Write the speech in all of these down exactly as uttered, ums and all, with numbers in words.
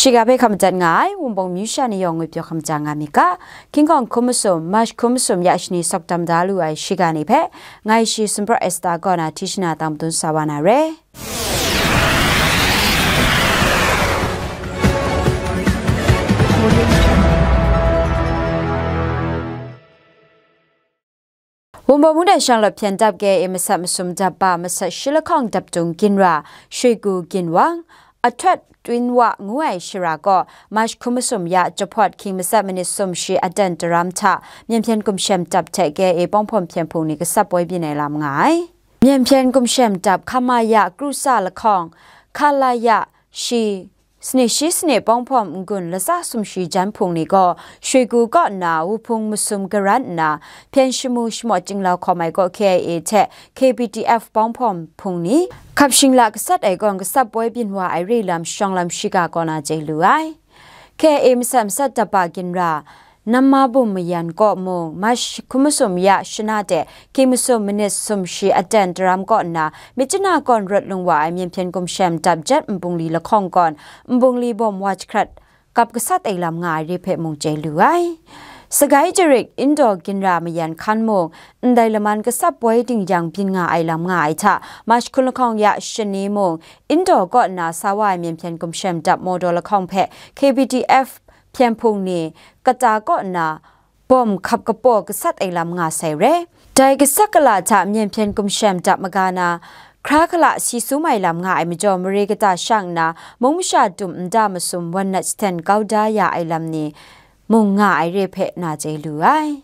Shiga hpe hkam madat nga ai Wunpawng myu sha ni yawng ngwi pyaw hkam ja nga mi ga, King Kong hkum masum, March hkum masum ya shani sawk dam da lu ai shiga ni hpe, ngai shi Sumpraw Esta kaw na Tishna tang madun sa wa na re. Wunpawng mungdan shanglawt hpyen dap K I A masat masum dap ba masat shi lahkawng daptung ginra, Shoi Gu Ginwang, Ahtawt Twin Wa ngu ai shara kaw, March hkum masum ya jahpawt hkying matsat minit sumshi adan daram hta, myen hpyen gumshem dap hte K I A pawng hpawm hpyen hpung ni gasat poi byin ai lam nga ai. Myen hpyen gumshem dap hkama ya kru tsa lahkawng, hkala ya shi, sani shi sani pawng hpawm n-gun latsa sumshi jan hpung ni gaw, Shoi Gu kaw nna wuhpung masum garan nna, hpyen shamu shamawt chyinglau hkawm ai kaw K I A hte K P D F pawng hpawm hpung ni, hkap shingla gasat ai gawn gasat poi byin wa ai re lam shawng lam shiga kaw na chye lu ai. K I A masat masat dap ba ginra, Namma Bum mayan kaw mung, March hkum masum ya shana de, hkying masum minit sumshi adan daram kaw nna, myit chana kawn rawt lung wa ai myen hpyen gumshem dap jet nbungli lahkawng gawn, nbungli bawm wa jahkrat kap gasat ai lam nga ai re hpe mung chye lu ai. Sagai jarik Indaw ginra mayan hkan mung, ndai laman gasat poi dingyang byin nga ai lam nga ai hta, March hkun lahkawng ya shani mung, Indaw kaw nna sa wa ai myen hpyen gumshem dap mawdaw lahkawng hpe K P D F hpyen hpung ni kata kaw nna bawm hkap kapaw gasat ai lam nga sai re. Dai gasat gala hta myen hpyen gumshem dap maga na, hkra hkala si sum ai lam nga ai majaw, mare kata shang nna, mung masha dum nta masum wan nat shaten kau da ya ai lam ni mung nga ai re hpe na chye lu ai.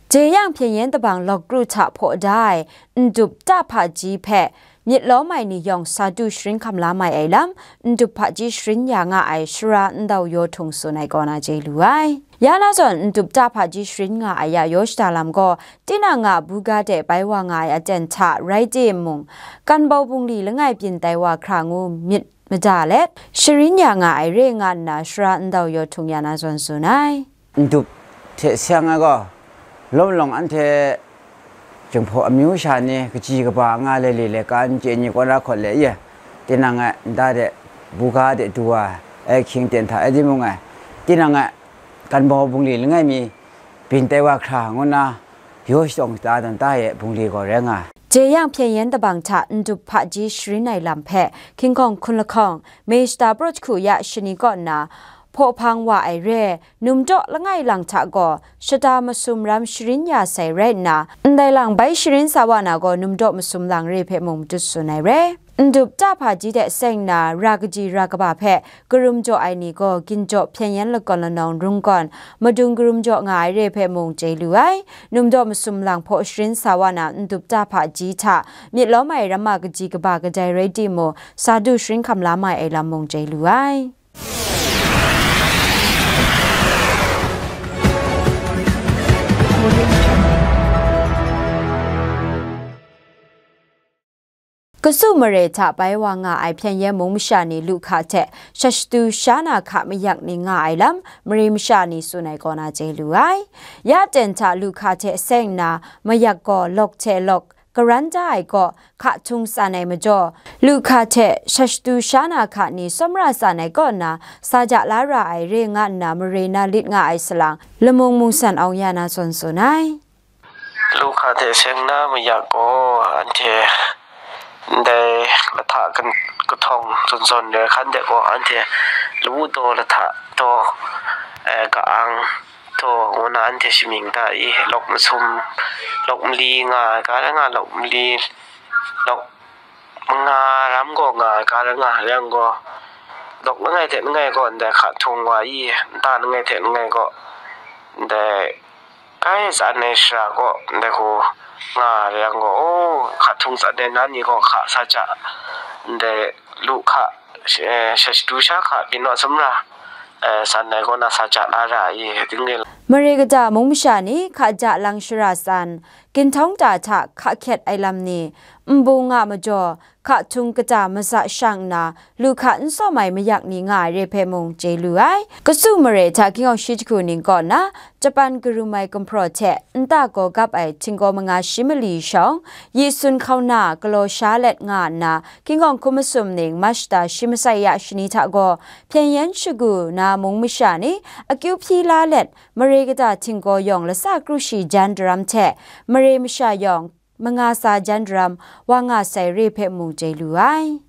Jeyang Hpyen Yen Dabang lawk kru hta hpaw da ai Ndup Tahpaji hpe myit lawm ai ni yawng sa du sharin hkam la mai ai lam, Ndup Hpaji sharin ya nga ai Sara Ndau Yaw Htung tsun ai kaw na chye lu ai. Ya na zawn Ndup Tahpaji sharin nga ai ya yaw shada lam gaw, tinang a buga de bai wa nga ai aten hta rai timung, Kanbau bungli langai byin tai wa hkra ngu myit mada let, sharin ya nga ai re nga nna Sara Ndau Yaw Htung ya na zawn tsun ai. Ndup hte seng ai gaw, lawm lawng anhte Jinghpaw amyu sha ni kaji kaba nga le li le kan chye ni kaw ra hkawt le ye, tinang e nta de buga de du wa ai hkying ten hta e timung e, tinang e Kanbau bungli langai mi byin tai wa hkra ngu nna, yaw shadawng shada dan ta e bungli gaw rai nga ai. Jeyang Hpyen Yen Dabang hta Ndup Hpaji sharin ai lam hpe King Kong hkun lahkawng, May shata praw jahku ya shani kaw nna, hpaw hpang wa ai re, Numdaw langai lang hta gaw, shata masum ram sharin ya sai rai nna, ndai lang bai sharin sa wa na gaw, Numdaw masum lang re hpe mung matut tsun ai re. Ndup Tahpaji de seng nna, ra kaji ra kaba hpe karum jaw ai ni gaw, ginjaw hpyen yen lakawn lanawng rung gawn, madung karum jaw nga ai re hpe mung chye lu ai. Numdaw masum lang hpaw sharin sa wa na Ndup Tahpaji hta myit lawm ai ramma kaji kaba kadai rai timung, sa du sharin hkam la mai ai lam mung chye lu ai. Kasu mare hta bai wa nga ai hpyen yen mung masha ni lu hka hte shat shatu sha na hka mayak ni nga ai lam, mare masha ni tsun ai kaw na chye lu ai. Ya ten hta lu hka hte seng nna, mayak gaw lawk hte lawk, karan da ai gaw, hka htung tsan ai majaw, lu hka hte shat shatu sha na hka ni tsawmra tsan ai kaw nna, sa ja la ra ai re nga nna mare na lit nga ai salang, lamung mungsan awng ya na zawn tsun ai. Lu hka hte seng na mayak gaw, anhte ndai lahta kan-, kahtawng zawn zawn re hkan de gaw, anhte lawu taw lahta taw, eh, ka-ang taw ngu na anhte shamying ta i, lawk masum, lawk mali nga ai ga rai nga, lawk mali, lawk manga ram gaw nga ai ga rai nga, yang gaw, lawk langai hte langai gaw ndai hka htung wa i, nta langai hte langai gaw ndai kai tsan ai shara gaw ndai hku nga ai yang gaw, o, hka htung tsan ai na ni gaw hka sa ja, ndai lu hka, eh, shat shatu sha hka byin naw tsawmra, eh, tsan ai kaw na sa ja la ra ai, ding ring. Mare kata mung masha ni hka ja lang shara tsan, ginhtawng ta hta hka hkyet ai lam ni, nbung a majaw, hka htung kata maza shang nna, lu hka n sawm ai mayak ni nga ai re hpe mung chye lu ai. Kasu mare hta King Kong Shi Jahku ning kaw na, Japan karum ai gumhpraw hte nta gaw gap ai htinggaw manga shi mali shawng, yi sun hkauna galaw sha let nga nna, King Kong hkum masum ning Mashta shi masai ya shani hta gaw, hpyen yen shagu na mung masha ni akyu hpyi la let, mare kata htinggaw yawng latsa kru shi jan daram hte, mare masha yawng manga sa jan daram wa nga sai re hpe mung chye lu ai.